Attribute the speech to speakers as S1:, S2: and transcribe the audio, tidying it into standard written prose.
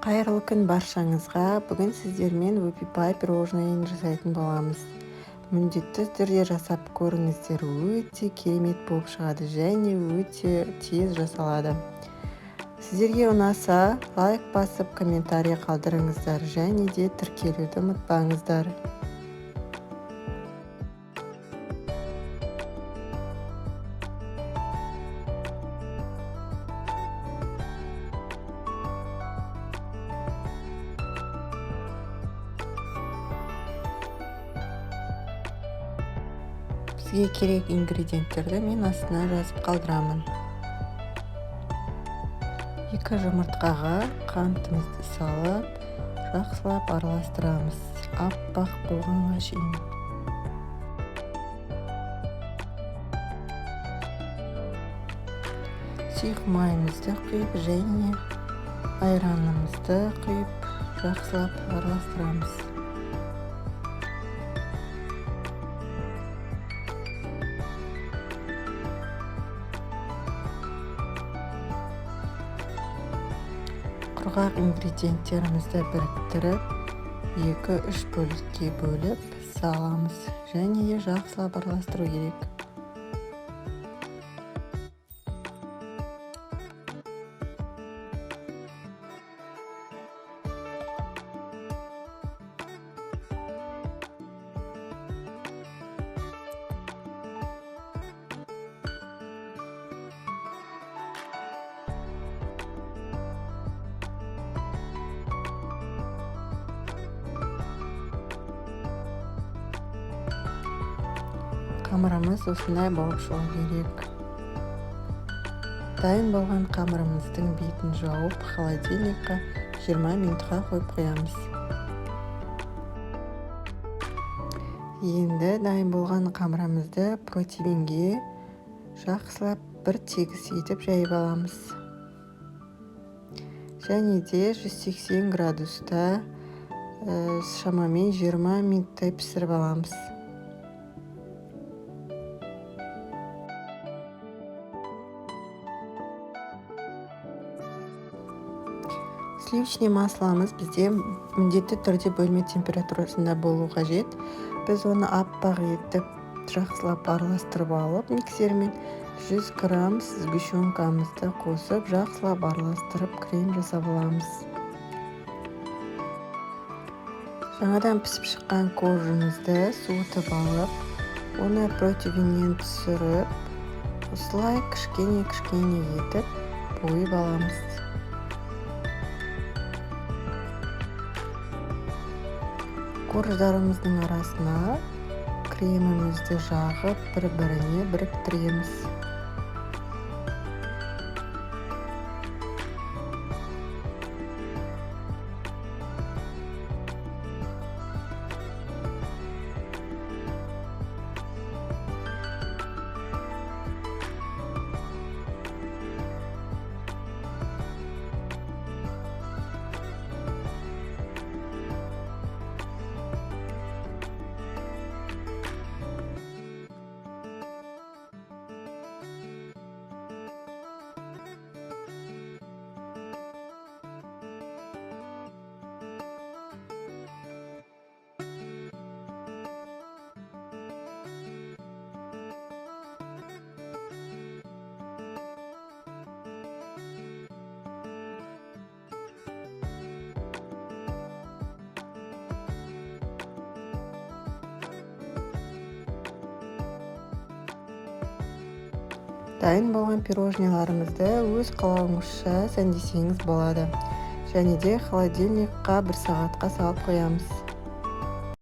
S1: Қайырлы күн баршаңызға! Бүгін сіздермен whoopie pie пирожныйын жасайтын боламыз. Міндетті түрде жасап көріңіздер, өте керемет болып шығады және өте тез жасалады. Сіздерге ұнаса, лайк басып, комментарий қалдырыңыздар және де тіркелуді ұмытпаңыздар. Бізге керек ингредиенттерді мен астына жазып қалдырамын. 2 жұмыртқаға қантымызды салып, жақсылап араластырамыз, аппақ болғанға шейін. Сұйық майымызды құйып және айранымызды құйып, жақсылап араластырамыз. Құрғақ ингредиенттерімізді біріктіріп, 2-3 бөлікке бөліп саламыз және де жақсылап араластыру керек. Қамырымыз осындай болып шығу керек. Дайын болған қамырымыздың бетін жауып, холодильникқа 20 минутқа қойып қоямыз. Енді дайын болған қамырымызды противенге жақсылап бір тегіс етіп жайып аламыз. Және де 180 градуста шамамен 20 минуттай пісіріп аламыз. Сливочный масломыз бізде міндетті түрде бөлме температурасында болу қажет. Біз оны аппақ етіп жақсылап араластырып алып, миксермен 100 грамм сгущенкамызды қосып, жақсылап араластырып крем жасап аламыз. Жаңадан пісіп шыққан коржымызды суытып алып, оны противеннен түсіріп, осылай кішкене-кішкене етіп ойып аламыз. Корждарымыздың арасына кремімізді жағып, бір-біріне біріктіреміз. Дайын болған пирожниларымызды өз қалауыңызша сәндесеңіз болады. Және де холодильникқа 1 сағатқа салып қоямыз.